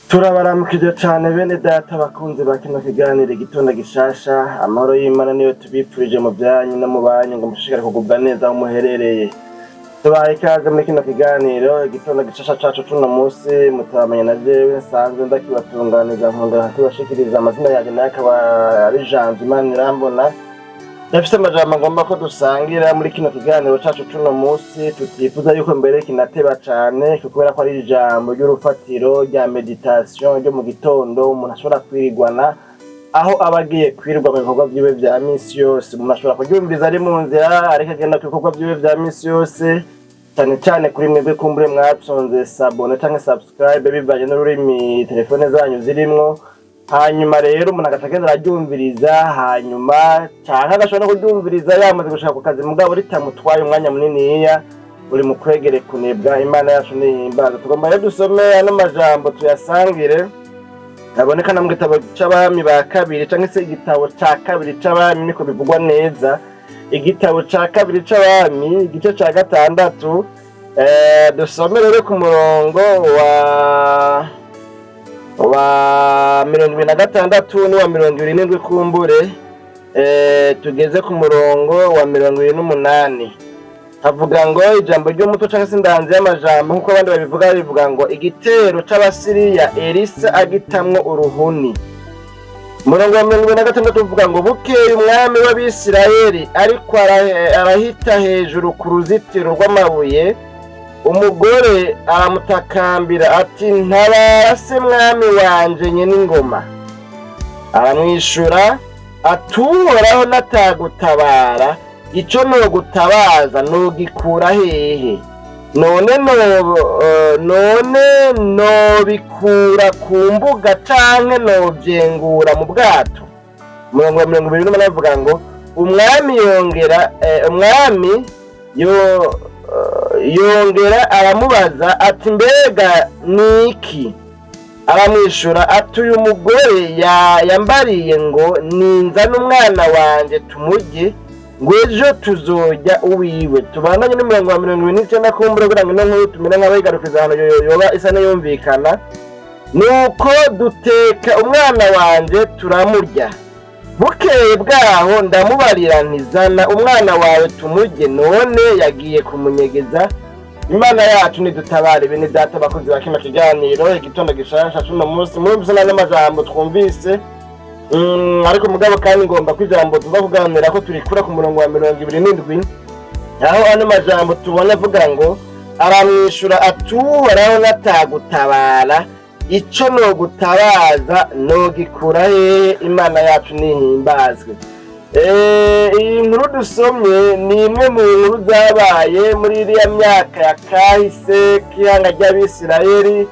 Turabaramukije cane bene data bakunzi ba kino kiganiro Igitondo Gishasha. Amahoro y'Imana niyo tubipfurije mu vyanyu no mu banyu, ngo mushishikare kugubwa neza aho muherereye. Tubahaye ikaze muri kino kiganiro Igitondo Gishasha cacu cuno musi. Mutabamenye na jewe nsanzwe ndakibatunganiza, nkongera nkakibashikiriza. Amazina yanje nayo akaba ari Janvier Imana irambona. Ndafise amajambo ngomba ko dusangira muri kino kiganiro cacu cuno musi, tutifuza yuko mbere kinateba cane, kubera ko ari ijambo ry'urufatiro rya méditation ryo mu gitondo umuntu ashobora kwirigwana aho aba agiye kwirirwa mu bikorwa vyiwe vya misi yose. Umuntu ashobora kuryumviriza ari mu nzira ariko agenda ku bikorwa vyiwe vya misi yose, cane cane kuri mwebwe kumbure mwafyonze s'abonner canke subscribe, bivanye n'ururimi telefone zanyu zirimwo. Hanyuma rero umuntu agaca agenda araryumviriza, hanyuma canke agashobora no kuryumviriza yamaze gushika ku kazi, mugabo ritamutwaye umwanya muniniya uri mu kwegere kunebwa. Imana yacu nihimbaza. Tugomba rero dusome ano majambo, tuyasangire, aboneka no mu gitabo c'Abami ba Kabiri, canke se igitabo ca kabiri c'Abami, niko bivugwa neza. Igitabo ca kabiri c'Abami, igice ca gatandatu. Dusome rero ku murongo wa 26 n'uwa 27, kumbure tugeze ku murongo wa 28. Havuga ngo ijambo ry'umutwe canke se indanzi y'amajambo, nk'uko abandi babivuga, bivuga ngo: "Igitero c'Abasiriya, Elisa agitamwo uruhuni." Umurongo wa 26 uvuga ngo: "Bukeye umwami w'Abisirayeli ariko arahita hejuru ku ruzitiro rw'amabuye, umugore aramutakambira ati: 'Ntabara se, mwami wanje nyen'ingoma!' Aramwishura ati: 'Uhoraho natagutabara, ico nogutabaza nogikura hehe? None nobikura ku mbuga canke novyengura mu bwato?'" Umurongo wa 28 avuga ngo: "Umwami yongera umwami yongera aramubaza ati: 'Mbega ni iki?' Aramwishura ati: 'Uyu mugore yambariye ngo ninzane umwana wanje tumurye, ngo ejo tuzorya uwiwe.'" Tubandanye n'umurongo wa 29, kumbura kugira ngo ino nkuru tumere nk'abayigarukiza ahantu yoba isa n'iyumvikana. "Nuko duteka umwana wanje turamurya. Bukeye bwaho ndamubarira nti: 'Zana umwana wawe tumurye.' None yagiye kumunyegeza." Imana yacu nidutabare. Bene data bakozi ba kino kiganiro Igitondo Gishasha cuno munsi, murumvise n'andi majambo twumvise. Ariko mugabo kandi ngomba ko ijambo tuza kuganira ko turikura ku murongo wa 27, aho ano majambo tubona avuga ngo: "Aramwishura ati: 'Uhoraho natagutabara, ico nogutabaza nogikura hehe?' Imana yacu nihimbazwe." Iyi nkuru dusomye ni imwe mu nkuru zabaye muri iriya myaka ya kahise k'ihanga ry'Abisirayeli,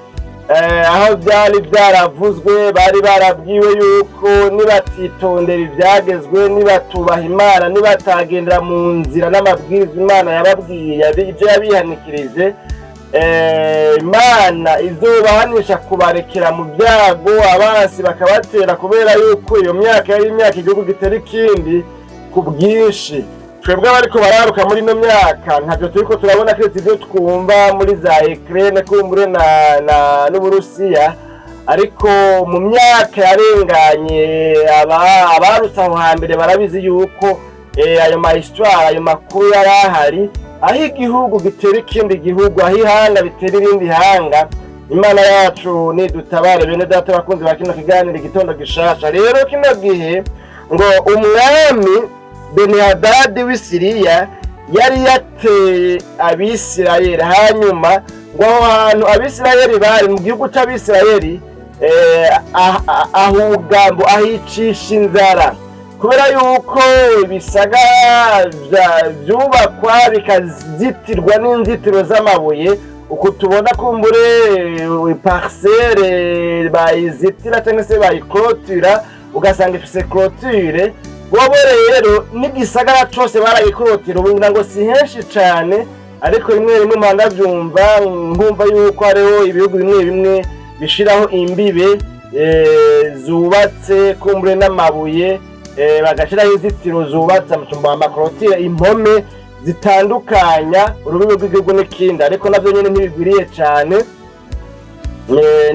aho byari byaravuzwe, bari barabwiwe yuko nibatitondera ivyagezwe, nibatubaha Imana, nibatagendera mu nzira n'amabwiriza Imana yababwiye, ivyo yabihanikirije, Imana izobahanisha kubarekera mu byago, abansi bakabatera, kubera yuko iyo myaka yari imyaka igihugu gitera ikindi ku bwinshi. Twebwe abariko bararuka muri ino myaka ntavyo turiko turabona, keretse ivyo twumva muri za Ukraine kumbure na n'Uburusiya. Ariko mu myaka yarenganye, abarutse aho hambere barabizi yuko ayo ma histoire, ayo makuru yari ahari, aho igihugu gitera ikindi gihugu, aho ihanga bitera irindi hanga. Imana yacu nidutabare. Bene data bakunzi ba kino kiganiro Igitondo Gishasha, rero kino gihe ngo umwami Benihadadi w'i Siriya yari yateye Abisirayeli. Hanyuma ngo aho hantu Abisirayeli bari mu gihugu c'Abisirayeli, ahugambo ahicisha inzara, kubera yuko ibisagara vyubakwa bikazitirwa n'inzitiro z'amabuye, uku tubona kumbure parcelle bayizitira cyangwa se bayiklotira, ugasanga ifise clôture. Bobo rero n'igisagara cose baragiklotira. Ubu ngira ngo si henshi cane, ariko rimwe rimwe mpanda ndavyumva, nkumva yuko hariho ibihugu bimwe bimwe bishiraho imbibe zubatse kumbure n'amabuye, bagashiraho inzitiro zubatse amacumbi, ama clôture, impome zitandukanya urubibe rw'igihugu n'ikindi, ariko navyo nyene ntibigwiriye cane.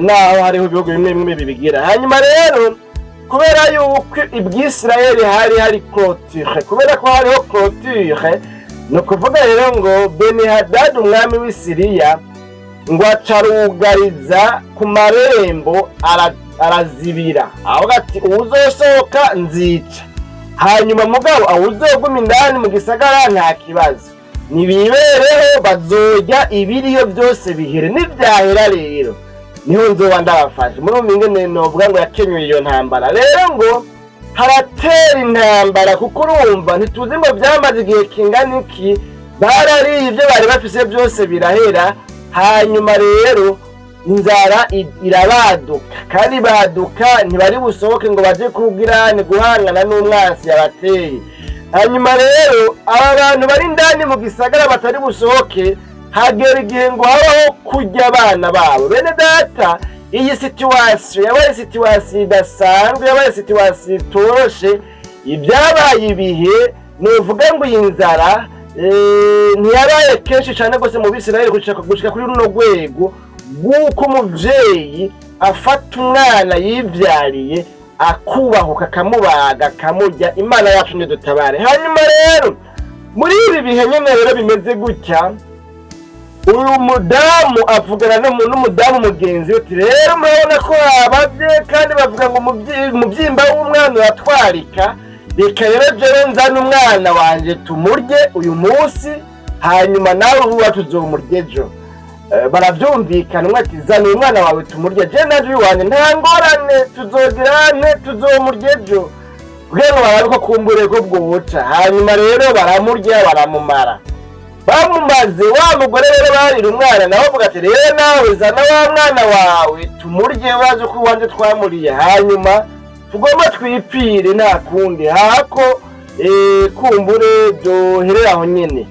Naho hariho ibihugu bimwe bimwe bibigira. Hanyuma rero, kubera yuko ibwisirayeli hari clôture, kubera ko hariho clôture, ni ukuvuga rero ngo Benihadadi, umwami w'i Siriya, ngo acarugariza ku marembo, arazibira, avuga ati: "Uwuzosohoka nzica." Hanyuma mugabo awuzoguma indani mu gisagara nta kibazo, nibibereho, bazorya ibiriyo byose bihere. Nibyahera rero niho nzoba ndabafashe. Murumva ingene novuga ngo yakenyuye iyo ntambara. Rero ngo haratera intambara, kuko urumva ntituzi ngo byamaze igihe kingana iki. Barariye ibyo bari bafise byose birahera. Hanyuma rero inzara irabaduka, kandi baduka ntibari busohoke ngo baje kubwirane guhangana n'umwansi yabateye. Hanyuma rero aba bantu bari indani mu gisagara batari busohoke, hagera igihe ngo habaho kurya abana babo. Bene data, iyi situation yabaye situation idasanzwe, yabaye situation itoroshe. Ibyabaye ibihe, nuvuga ngo iyi nzara ntiyabaye kenshi cyane rwose mu Bisirayeli gushika kuri runo rwego rw'uko umuvyeyi afata umwana yivyariye, akubahuka, akamubaga, akamurya. Imana yacu ntidutabare. Hanyuma rero muri ibi bihe nyene rero bimeze gutya, uyu mudamu avugana n'umudamu mugenzi we ati: "Rero murabona ko habavye, kandi bavuga ngo umuvyimba w'umwana uratwarika. Reka rero jewe nzane umwana wanje tumurye uyu munsi, hanyuma nawe uba tuzomurya ejo." Baravyumvikana, umwe ati: "Zana uyu mwana wawe tumurye, je naje uyu wanje nta ngorane, tuzogirane, tuzomurya ejo," kugira ngo barabe ko kumbure ko bwoca. Hanyuma rero baramurya, baramumara. Bamumaze, wa mugore rero barira umwana nawe avuga ati: "Rero nawe zana wa mwana wawe tumurye, wazi ko iwanje twamuriye, hanyuma tugomba twipfire, nta kundi hako kumbure byoherera aho nyene."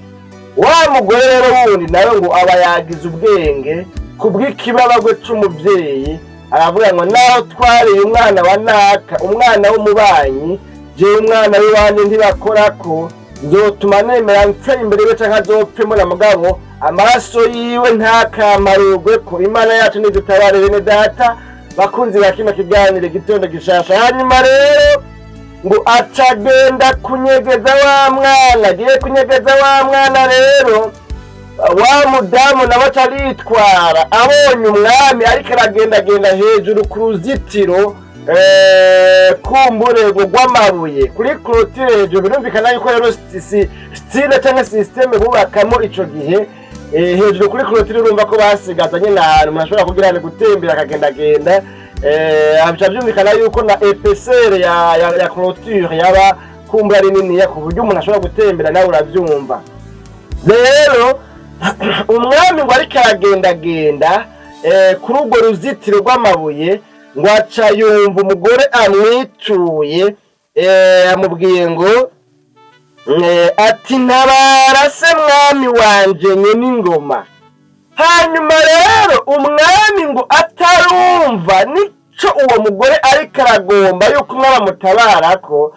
Wa mugore rero wundi nawe ngo aba yagize ubwenge kubw'ikibabagwe c'umuvyeyi, aravuga ngo: "Naho twariye umwana wa naka, umwana w'umubanyi, jewe umwana w'iwanje ntibakorako. Nzotuma nemera mpfe imbere yiwe canke azopfe mbona, mugabo amaraso yiwe ntakamarurwe ko." Imana yacu nidutabare. Bene data bakunzi ba kino kiganiro Igitondo Gishasha, hanyuma rero ngo acagenda kunyegeza wa mwana. Agiye kunyegeza wa mwana rero, wa mudamu nawe aca aritwara. Abonye umwami ariko aragendagenda hejuru ku ruzitiro, kumburego rw'amabuye kuri clôture hejuru. Birumvikana yuko rero style cyangwa système bubakamo ico gihe, hejuru kuri clôture, urumva ko basigaza nyine ahantu umuntu ashobora kugira ngo gutembera akagendagenda. Bica byumvikana yuko na épaisseur ya clôture yaba kumbura ari niniya ku buryo umuntu ashobora gutembera, nawe uravyumva. Rero umwami ngo ariko aragendagenda kuri urwo ruzitiro rw'amabuye, ngo aca yumva umugore amwituye, amubwiye ngo ati: "Ntabara se mwami wanje nyene ingoma." Hanyuma rero umwami ngo atarumva nico uwo mugore ariko aragomba yuko umwami amutabarako,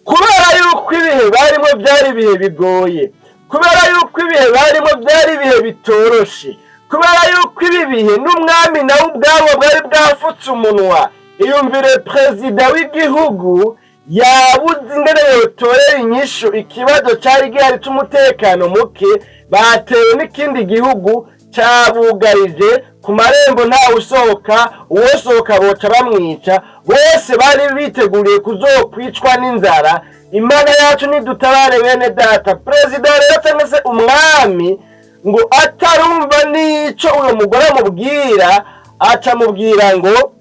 kubera yuko ibihe barimo byari ibihe bigoye, kubera yuko ibihe barimo byari ibihe bitoroshe, kubera yuko ibi bihe n'umwami nawe ubwabo bwari bwafutse umunwa. Iyumvire, perezida w'igihugu yabuze ingene yotorera inyishu ikibazo cari gihari c'umutekano muke, batewe n'ikindi gihugu cabugarije ku marembo, ntawe usohoka, uwosohoka boca bamwica. Bose bari biteguriye kuzokwicwa n'inzara. Imana yacu nidutabare. Bene data, perezida rero cyangwa se umwami ngo atarumva n'ico uyo mugore amubwira, aca amubwira ngo,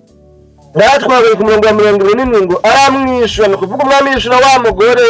natwabonye ku murongo wa 77, ngo aramwishyura, ni ukuvuga umwami yishura wa mugore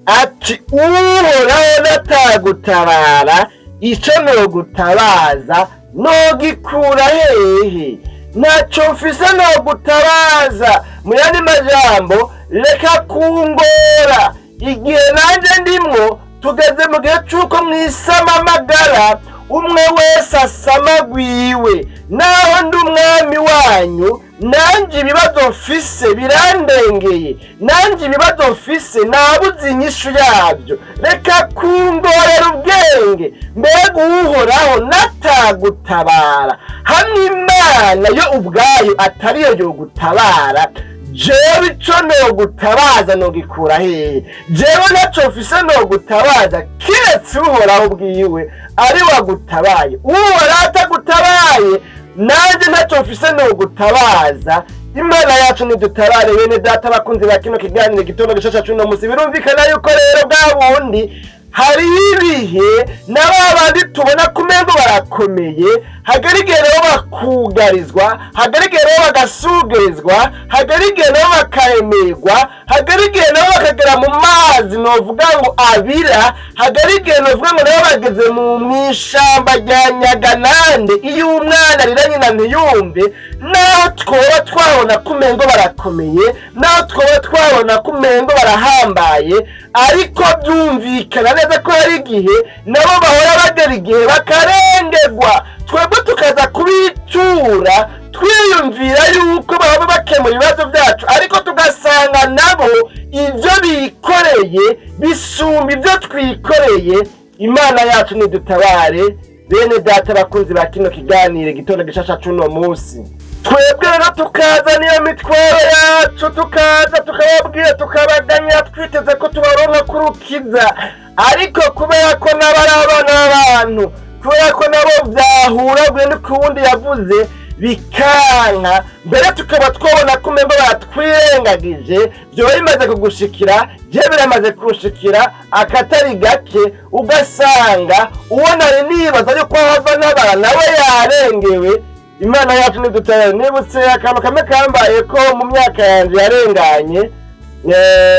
ati: "Uhoraho natagutabara, ico nogutabaza nogikura hehe? Ntaco mfise nogutabaza." Mu yandi majambo, reka kungora igihe nanje ndimwo. Tugeze mu gihe c'uko mwisamamagara, umwe wese asama gwiwe. Naho ndi umwami wanyu, Nanjye ibibazo mfise birandengeye, nanjye ibibazo mfise nabuze inyishu yabyo, reka kungorera ubwenge. Mbega Uhoraho natagutabara, hamwe Imana yo ubwayo atariyo yogutabara, jewe ico nogutabaza nogikura hehe? Jewe naco mfise nogutabaza kiretse Uhoraho ubwiwe ari wagutabaye. Uhoraho atagutabaye, nanjye ntacyo mfise nogutabaza. Imana yacu nidutabare. Bene Data bakunzi ba kino kiganiro Igitondo Gishasha c'uno musi, birumvikana yuko rero bwa bundi hariho ibihe na ba bandi tubona ko umengo barakomeye, hagera igihe rero bakugarizwa, hagera igihe rero bagasugirizwa, hagera igihe nabo bakaremerwa, hagera igihe nabo bakagera mu mazi novuga ngo abira, hagera igihe novuga ngo nabo bageze mu mw'ishamba rya Nyaganande, iyo umwana arira nyina ntiyumve. Naho twoba twabona ko umengo barakomeye, naho twoba twabona ko umengo barahambaye, ariko byumvikana neza ko hari igihe nabo bahora bagera igihe bakarengerwa, twebwe tukaza kubitura twiyumvira yuko baba bakemura ibibazo byacu, ariko tugasanga nabo ibyo bikoreye bisumba ibyo twikoreye. Imana yacu nidutabare. Bene Data bakunzi ba kino kiganiro Igitondo Gishasha c'uno munsi, twebwe rero tukaza niyo mitwaro yacu, tukaza tukababwira, tukabaganya, twiteze ko tubaronka kurukiza, ariko kubera ko nabo ari abana b'abantu, kubera ko nabo vyahura bwe n'ukuwundi yavuze bikanka, mbere tukaba twabona ko umengo baratwirengagije. Vyoba bimaze kugushikira? Je biramaze kunshikira akatari gake, ugasanga uwo nari nibaza yuko hava ntabara nawe yarengewe. Imana yacu nidutabare. Nibutse akantu kamwe kambaye ko mu myaka yanje yarenganye,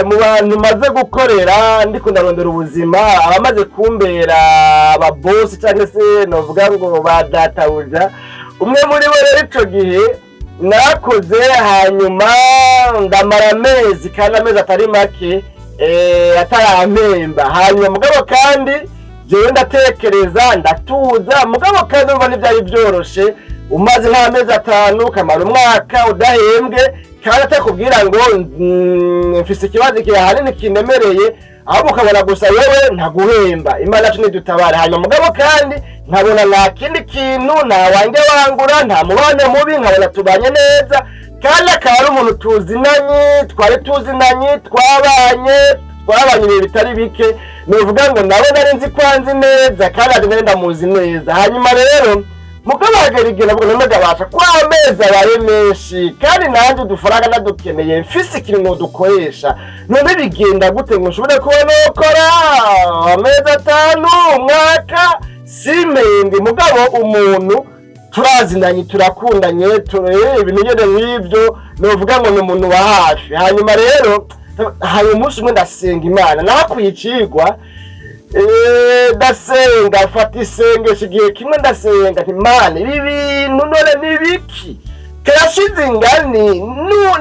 mu bantu maze gukorera ndiko ndarondera ubuzima, abamaze kumbera ababosi cyangwa se novuga ngo ba databuja. Umwe muri bo rero, ico gihe nakoze, hanyuma ndamara amezi, kandi amezi atari make, atarampemba. Hanyuma mugabo kandi jewe ndatekereza, ndatuza, mugabo kandi urumva ntivyari vyoroshe, umaze nk'amezi 5, ukamara umwaka udahembwe, kandi atakubwira ngo mfise ikibazo ahanini kinemereye, ahubwo ukabona gusa wewe ntaguhemba. Imana yacu nidutabare. Hanyuma mugabo kandi nkabona nta kindi kintu, nta wanjye wangura, nta mubano mubi, nkabona tubanye neza, kandi akaba ari umuntu tuzinanye, twari tuzinanye, twabanye ibihe bitari bike, nuvuga ngo nawe nari nzi ko anzi neza, kandi nari ndamuzi neza. Hanyuma rero mugabo hagera igihe navuga none gabasha ko amezi abaye menshi, kandi nanjye udufaranga nadukeneye, mfise ikintu dukoresha, none bigenda gute ngo nshobore kuba nokora amezi 5, umwaka, simende? Mugabo umuntu turazinanye, turakundanye, ibintu nyene nk'ivyo, novuga ngo ni umuntu wa hafi. Hanyuma rero hari umunsi umwe ndasenga Imana, nahakuye icigwa. Ndasenga, mfata isengesho igihe kimwe, ndasenga nti: "Mana, ibi bintu none ni biki karashize ingani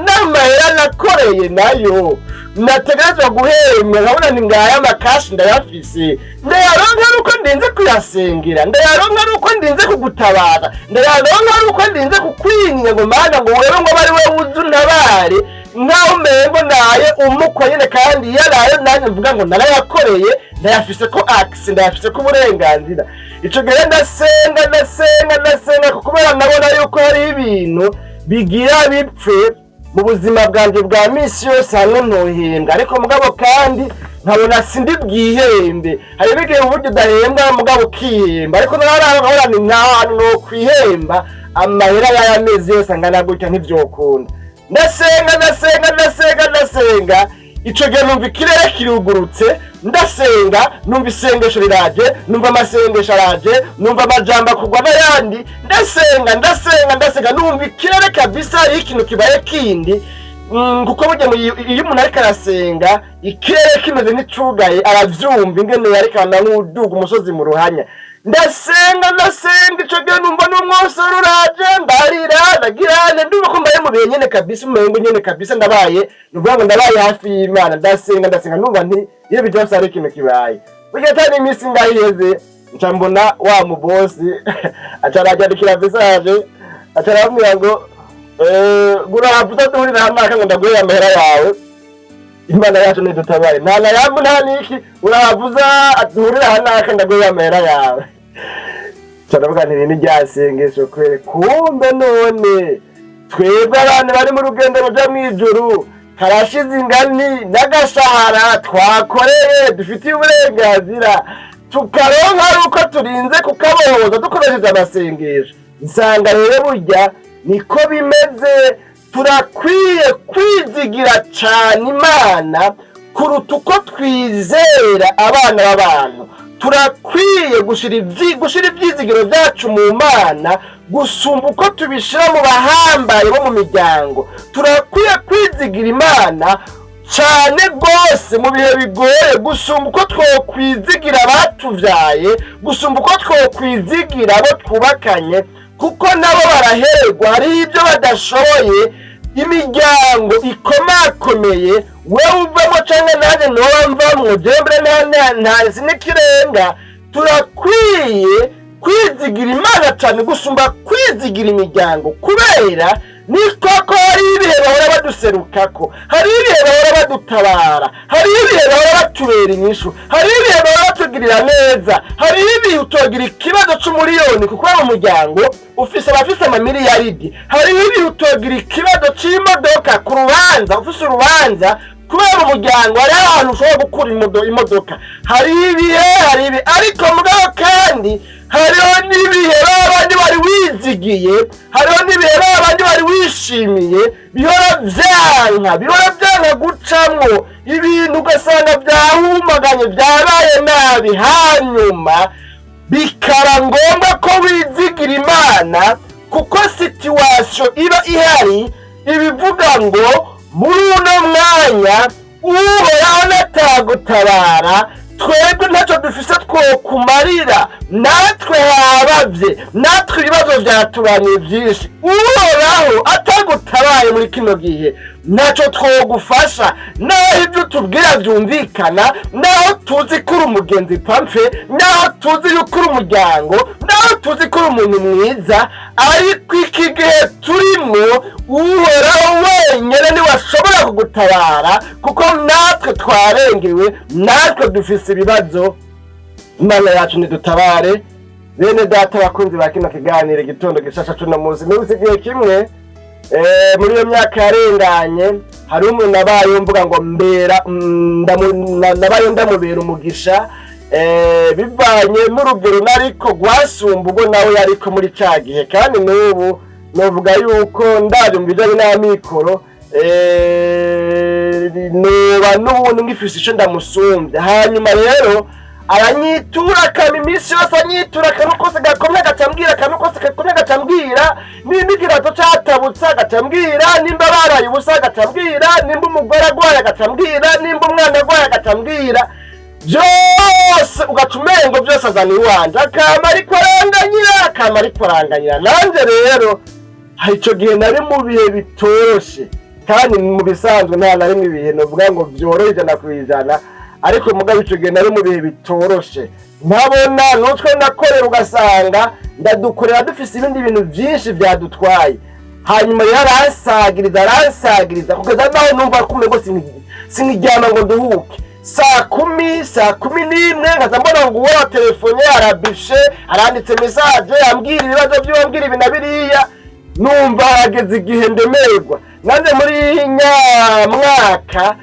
n'amahera nakoreye nayo nategerezwa guhembwa, nkabona ni ngaya amakashi ndayafise, ndayaronka ari uko ndinze kuyasengera, ndayaronka ari uko ndinze kugutabara, ndayaronka ari uko ndinze kukwinginga ngo Mana, ngo wewe ngo abe ari we uze untabare, nkaho umengo naye umukwa nyene, kandi iyo araye nanjye mvuga ngo narayakoreye, ndayafise ko accès, ndayafise ko uburenganzira." Ico gihe ndasenga, ndasenga, ndasenga, kubera nabona yuko hari ibintu bigira bipfe mu buzima bwanjye bwa misi yose hamwe ntohembwa, ariko mugabo kandi nkabona sindi bwihembe. Hari n'igihe uburyo udahembwa mugabo ukihemba, ariko narabona ni nta hantu no kwihemba amahera y'aya mezi yose angana gutya, ntivyokunda. Ndasenga, ndasenga, ndasenga, ndasenga. Ico gihe numva ikirere kirugurutse, ndasenga, numva isengesho riraje, numva amasengesho araje, numva amajambo akugwa n'ayandi. Ndasenga, ndasenga, ndasenga, numva ikirere kabisa hariho ikintu kibaye kindi. Kuko burya iyo umuntu ariko arasenga ikirere kimeze nk'icugaye, aravyumva ingene yariko nk'uduga umusozi mu ruhanya. Ndasenga, ndasenga, ico gihe numva n'umwosoro uraje, ndarira, ndagira, ndumva ko mbaye mu bihe nyene kabisa, umengo nyene kabisa ndabaye, nuvuga ngo ndabaye hafi y'Imana. Ndasenga, ndasenga, numva nti iyo byose hari ikintu kibaye. Burya atari iminsi ngaho iheze, nca mbona wa mubosi aca aranyandikira message, aca arambwira ngo Gurahava utaduhurira hamaka ngo ndaguhe amahera yawe. Imana yacu ntidutabare, nta na yambu nta niki. Urahavuza duhurira hanaka ndaguhe amahera yawe. Turavuga nti ni ryasengesho kwere. Kumbe none twebwe abantu bari mu rugendo ruja mw'ijuru, karashize ingani n'agashahara twakoreye dufitiye uburenganzira, tukaronka ari uko turinze kukabohoza dukoresheje amasengesho. Nsanga rero burya niko bimeze, turakwiye kwizigira cane Imana kuruta uko twizera abana b'abantu. Turakwiye gushira ivyizigiro vyacu mu Mana gusumba uko tubishira mu bahambaye bo mu miryango. Turakwiye kwizigira Imana cane rwose mu bihe bigoye gusumba uko twokwizigira abatuvyaye, gusumba uko twokwizigira abo twubakanye, kuko nabo barahererwa, hariho ibyo badashoboye. Imiryango ikomakomeye wewe uvamo canke nanjye noba mvamwo, jewe mbere nta n'ikirenga. Turakwiye kwizigira Imana cane gusumba kwizigira imiryango, kubera ni koko hari ibihe bahora baduserukako, hari ibihe bahora badutabara, hari ibihe bahora batubera inyishu, hari ibihe bahora batugirira neza, hari ibihe utogira ikibazo c'umuriyoni kuko mu muryango ufise abafise amamiliyaridi, hari ibihe utogira ikibazo c'imodoka ku rubanza ufise urubanza kubera mu muryango hari ahantu ushobora gukura imodoka. Hari ibihe, hari ibihe, ariko mugabo kandi hariho n'ibihe babandi bari wizigiye, hariho n'ibihe babandi bari wishimiye bihora vyanka, bihora vyanka gucamwo ibintu, ugasanga vyahumaganye, vyabaye nabi, hanyuma bikaba ngombwa ko wizigira Imana, kuko situation iba ihari ibivuga ngo muri uno mwanya Uhoraho natagutabara, twebwe ntacyo dufise twokumarira, natwe habavye, natwe ibibazo vyaturanye vyinshi. Uhoraho atagutabaye muri kino gihe ntacyo twogufasha, naho ibyo utubwira vyumvikana, naho tuzi ko uri umugenzi pamfe, naho tuzi yuko uri umuryango, naho tuzi ko uri umuntu mwiza, ariko iki gihe turimwo Uhoraho wenyene niwe ashobora kugutabara, kuko natwe twarengewe, natwe dufise ibibazo. Imana yacu nidutabare. Bene data bakunzi ba kino kiganiro Igitondo Gishasha cuno munsi, nibutse igihe kimwe muri iyo myaka yarenganye hari umuntu abaye mvuga ngo mbera nabaye ndamubera umugisha, bivanye n'urugero nariko rwasumba ubwo nawe yariko muri ca gihe, kandi n'ubu novuga yuko ndaje mu bijanye n'amikoro, noba n'ubundi ngifise ico ndamusumbya. Hanyuma rero aranyitura akama iminsi yose, anyitura akantu kose gakomye agacambwira, akantu kose gakomye agacambwira, nimba ikirato catabutse agacambwira, nimba baraye ubusa agacambwira, nimba umugore agwaye agacambwira, nimba umwana agwaye agacambwira, byose ugaca umengo byose azana iwanje, akama ariko aranganyira, akama ariko aranganyira. Nanje rero ico gihe nari mu bihe bitoroshe, kandi mu bisanzwe nta na rimwe ibihe novuga ngo vyorohe 100%, ariko mugabo ico gihe nari mu bihe bitoroshe, nkabona n'utwo nakorera ugasanga ndadukorera dufise ibindi bintu vyinshi vyadutwaye. Hanyuma rero aransagiriza, aransagiriza kugeza naho numva ko umengo siniryama ngo nduhuke. Saa 10, saa 11 nkaza mbona ngo uwo telefone arabishe, aranditse message ambwira ibibazo vyiwe, ambwira ibi na biriya. Numva hageze igihe ndemerwa nanjye. Muri nyamwaka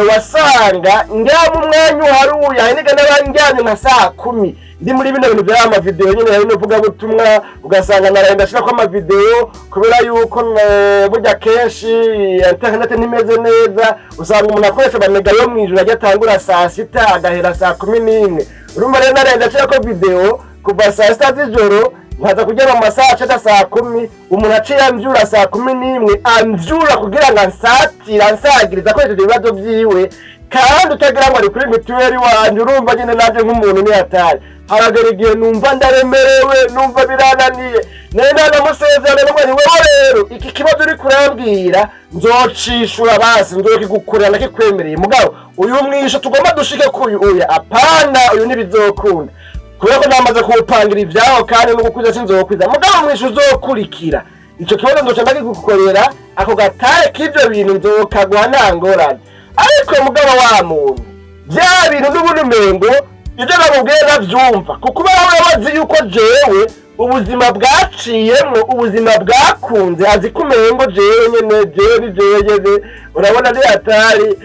wasanga ndyama umwanya uharuye, hari niga n'abandyamye nka saa 10, ndi muri bino bintu vy'ama mavideo nyene, hari n'uvugabutumwa, ugasanga naraye ndashirako amavideo, kubera yuko burya kenshi internet ntimeze neza, usanga umuntu akoresha amamega yo mw'ijoro ajya atangura saa 6 agahera saa 11. Urumva rero naraye ndashirako video kuva saa 6 z'ijoro, nkaza kuryama mu masaha acenda, saa 10. Umuntu aciye amvyura saa 11, amvyura kugira ngo ansatire, ansagirize akoresheje ibibazo vyiwe, kandi utagira ngo ari kuri mituweli wanje. Urumva nyene nanje nk'umuntu ni hatari. Haragera igihe numva ndaremerewe, numva birananiye. Nari nanamusezerano ngo ni wewe rero iki kibazo uri kurambwira nzocishura, basi nzokigukorera nakikwemereye, mugabo uyu mwisho tugomba dushike kuyu uya apana, uyu ntibizokunda kubera ko namaze kuwupangira ivyaho, kandi no gukuza sinzokwiza, mugabo mwisho uzokurikira. Ico kibazo nzoca ndagigukorera, ako gatare k'ivyo bintu nzokaguha, nta ngorane. Ariko mugabo wa muntu, vya bintu n'ubundi umengo ibyo namubwiye navyumva, kuko uba azi yuko jewe ubuzima bwaciyemwo, ubuzima bwakunze, azi ko umengo jewe nyene, jewe ni jewe nyene. Urabona ni hatari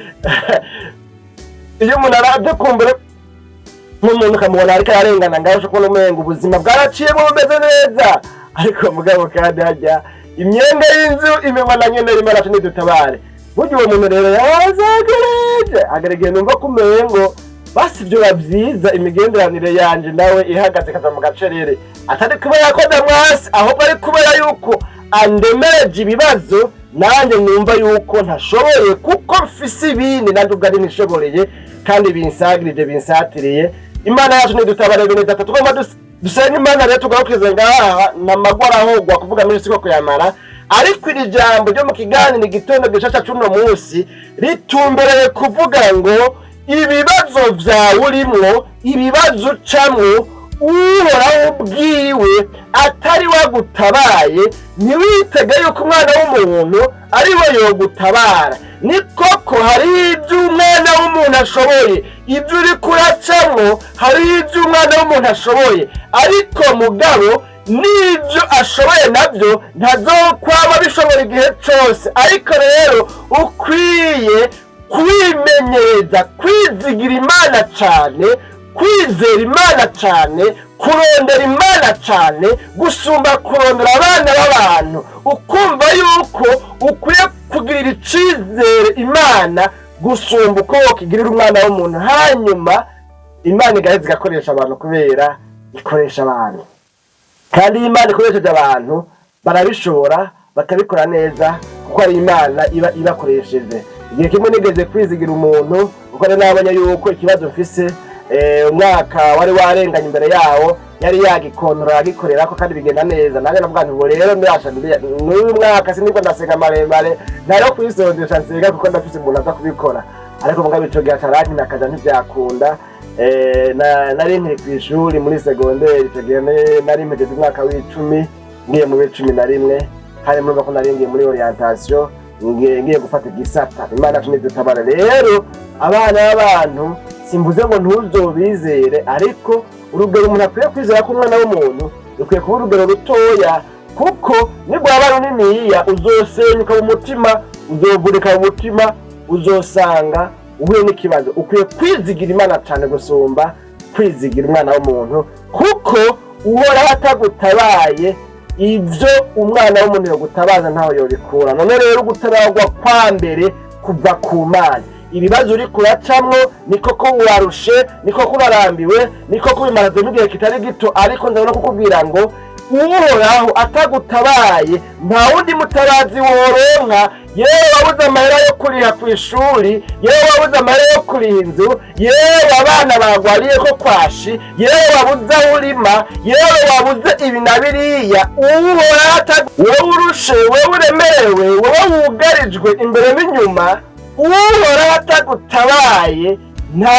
iyo umuntu aravye kumbura nk'umuntu ukamubona ariko ararengana ngaho, ushobora kubona umengo ubuzima bwaraciyemwo, bumeze neza. Ariko mugabo kandi harya imyenda y'inzu imenywa na nyene. Rimwe naco nidutabare. Burya uwo muntu rero yazagereje agera igihe numva ko umengo basi vyoba vyiza imigenderanire yanje nawe ihagaze, ikaza mu gacerere, atari kubera ko ndamwasi, ahubwo ari kubera yuko andemereje ibibazo nanjye numva yuko ntashoboye, kuko mfise ibindi nanjye ubwo ari nishoboreye kandi binsagirije, binsatiriye. Imana yacu nidutabare. Bene data, tugomba dusenge Imana rero. Tugarukirize ngaha namagwa arahogwa kuvuga muri siko kuyamara. Ariko iri jambo ryo mu kiganiro Igitondo Gishasha c'uno munsi ritumbereye kuvuga ngo ibibazo vyawe urimwo, ibibazo ucamwo, Uhoraho ubwiwe atari wagutabaye, ntiwitege yuko umwana w'umuntu ari we yogutabara. Ni koko hari ibyo umwana w'umuntu ashoboye, ibyo uri kuracamwo hari ibyo umwana w'umuntu ashoboye, ariko mugabo n'ibyo ashoboye nabyo ntazokwama bishobora igihe cose. Ariko rero ukwiye kwimenyereza kwizigira Imana cane, kwizera Imana cane, kurondera Imana cane gusumba kurondera abana b'abantu, ukumva yuko ukwiye kugirira icizere Imana gusumba uko wokigirira umwana w'umuntu. Hanyuma Imana igaheza igakoresha abantu, kubera ikoresha abantu. Kandi iyo Imana ikoresheje abantu barabishobora, bakabikora neza, kuko ari Imana iba ibakoresheje. Igihe kimwe nigeze kwizigira umuntu, kuko nari nabonye yuko ikibazo mfise, umwaka wari warenganye imbere yawo yari yagikontora, yagikorerako kandi bigenda neza. Nanjye navuga nti ubu rero ndasha n'uyu mwaka sinibwo ndasenga maremare ntayo kwisondesha nsenga, kuko ndafise umuntu aza kubikora. Ariko mugabo ico gihe atarankina akaja, ntivyakunda. Nari nkiri kw'ishuri muri segonderi ico gihe, nari mpejeje umwaka w'10 ngiye mu w'11, kandi murumva ko nari ngiye muri orientation, ngiye gufata igisata. Imana yacu nidutabara. Rero abana b'abantu simvuze ngo ntuzobizere, ariko urugero umuntu akwiye kwizera ko umwana w'umuntu rukwiye kuba urugero rutoya, kuko nirwaba runiniya uzosenyuka mu mutima, uzovunika mu mutima, uzosanga uhuye n'ikibazo. Ukwiye kwizigira Imana cyane gusumba kwizigira umwana w'umuntu, kuko Uhoraho atagutabaye, ibyo umwana w'umuntu yogutabaza ntaho yobikura. None rero ugutabarwa kwa mbere kuva ku Mana. Ibibazo uri kuracamwo, ni koko urarushe, ni koko urarambiwe, ni koko ubimazemo igihe kitari gito, ariko ndabona kukubwira ngo Uhoraho atagutabaye nta wundi mutabazi woronka. Yewe wabuze amahera yo kuriha ku ishuri, yewe wabuze amahera yo kuriha inzu, yewe abana bagwariye ko kwashi, yewe wabuze aho urima, yewe wabuze ibi na biriya, Uhoraho, wowe urushe, wowe uremerewe, wowe wugarijwe imbere n'inyuma, Uhoraho atagutabaye nta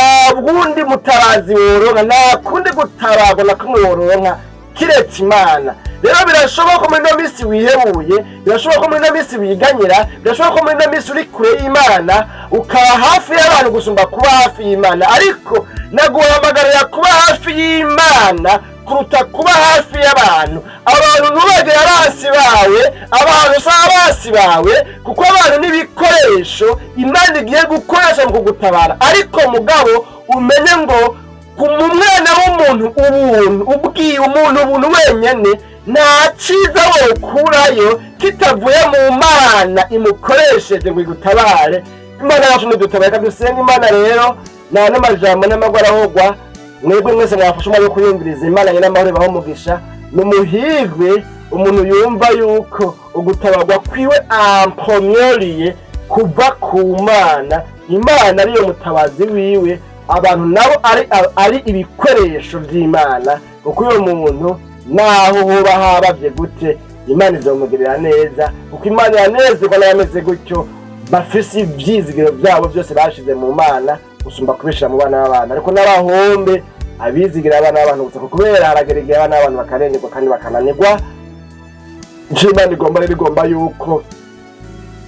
wundi mutabazi woronka, nta kundi gutabarwa na kumwe woronka kiretse Imana. Rero birashoboka ko muri ino minsi wihebuye, birashoboka ko muri ino minsi wiganyira, birashoboka ko muri ino minsi uri kure y'Imana, ukaba hafi y'abantu gusumba kuba hafi y'Imana. Ariko naguhamagarira kuba hafi y'Imana kuruta kuba hafi y'abantu. Abantu ntubagire abansi bawe, abantu si abansi bawe, kuko abantu n'ibikoresho Imana igiye gukoresha mu kugutabara. Ariko mugabo umenye ngo ku mwana w'umuntu ubuntu ubwiye umuntu ubuntu wenyene nta ciza wokurayo kitavuye mu Mana imukoresheje ngo igutabare. Imana yacu nidutabare. Reka dusenge Imana. Rero nta n'amajambo n'amagwa arahogwa. Mwebwe mwese mwafashe umwanya wo kuyumviriza, Imana nyine amahoro ibahe umugisha. Ni umuhirwe umuntu yumva yuko ugutabarwa kwiwe ampomyoriye kuva ku Mana, Imana ariyo mutabazi wiwe, abantu nabo ari ibikoresho by'Imana, kuko uyo muntu naho hoba habavye gute Imana izomugirira neza, kuko Imana iranezerwa n'abameze gutyo, bafise ivyizigiro byabo byose bashize mu Mana gusumba kubishira mu bana b'abantu. Ariko n'abahombe abizigira abana b'abantu gusa, kubera haragera igihe abana b'abantu bakarengerwa kandi bakananirwa. Icyo Imana igomba rero, igomba yuko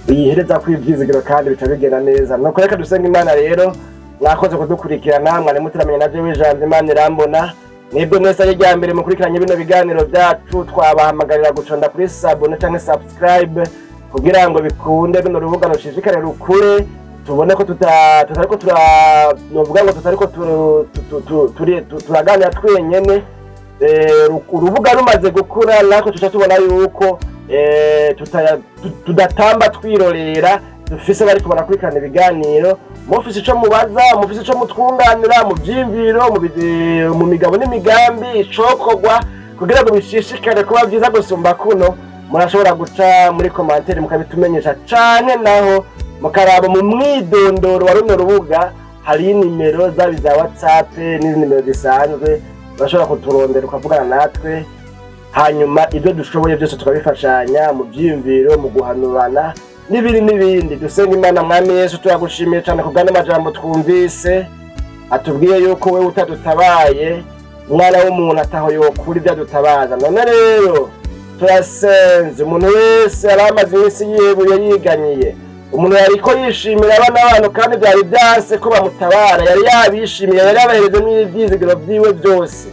uyihereza ko ibyizigiro kandi bica bigenda neza. Nuko reka dusenga Imana. Rero mwakoze kudukurikirana, mwari muturamenya na jewe Ijambo Imana irambona. Mwebwe mwese ari irya mbere mukurikiranye bino biganiro byacu, twabahamagarira guconda kuri s'abonner cyangwa subscribe kugira ngo bikunde bino rubuga rushishikare rukure, tubone ko tutariko tura, novuga ngo tutariko turaganira twenyene. Urubuga rumaze gukura, natwe tuca tubona yuko tudatamba twirorera, dufise bariko barakurikirana ibiganiro. Mufise ico mubaza, mufise ico mutwunganira mu vyiyumviro, mu migabo n'imigambi, icokorwa kugira ngo bishishikare kuba vyiza gusumba kuno, murashobora guca muri commentaire mukabitumenyesha, canke naho mukaraba mu mwidondoro wa runo rubuga, hari nimero zaba iza WhatsApp n'izindi nimero zisanzwe. Urashobora kuturondera ukavugana natwe, hanyuma ibyo dushoboye byose tukabifashanya mu byiyumviro, mu guhanurana n'ibindi n'ibindi. Dusenga Imana. Mwami Yesu, turagushimiye cyane ku bw'ano majambo twumvise atubwiye yuko wewe utadutabaye, umwana w'umuntu ataho yokura ibyo adutabaza. None rero turasenze, umuntu wese yari amaze iminsi yihebuye, yiganyiye, umuntu yariko yishimira abana b'abantu kandi byari byanse ko bamutabara, yari yabishimiye, yari yabahereje n'ibyizigiro byiwe byose,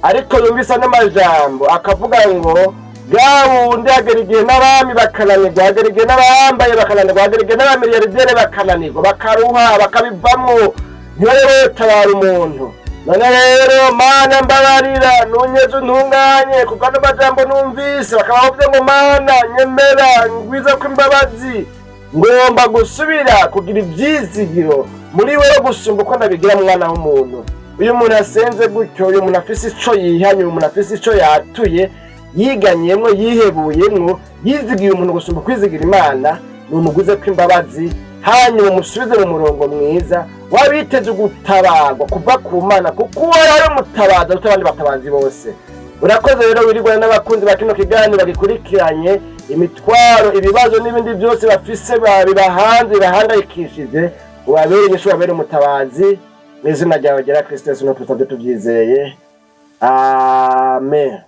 ariko yumvise ano majambo akavuga ngo bwa wundi hagera igihe n'abami bakananirwa, hagera igihe n'abambaye bakananirwa, hagera igihe n'abamiliyardere bakananirwa, bakaruha, bakabivamwo, ntibabe botabara umuntu. None rero Mana, mbabarira, nunyeze, untunganye kuko ano majambo numvise. Bakaba bavuze ngo: "Mana, nyemera, ngwiza ko imbabazi, ngomba gusubira kugira ibyizigiro muri wewe gusumba uko ndabigira mu mwana w'umuntu." Uyu muntu asenze gutyo, uyu muntu afise ico yihanye, uyu muntu afise ico yatuye, yiganyiyemwo, yihebuyemwo, yizigiye umuntu gusumba kwizigira Imana, numuguze ko imbabazi, hanyuma umusubize mu murongo mwiza wabiteze gutabarwa kuva ku Mana, kuko uwo ari umutabazi aruta abandi batabazi bose. Urakoze rero wirigwana n'abakunzi ba kino kiganiro bagikurikiranye, imitwaro, ibibazo n'ibindi byose bafise bibahanze, bibahangayikishije, ubabere inyishu, ubabere umutabazi. Mu izina ryawe ryera Kristo Yesu no tubyizeye, amen.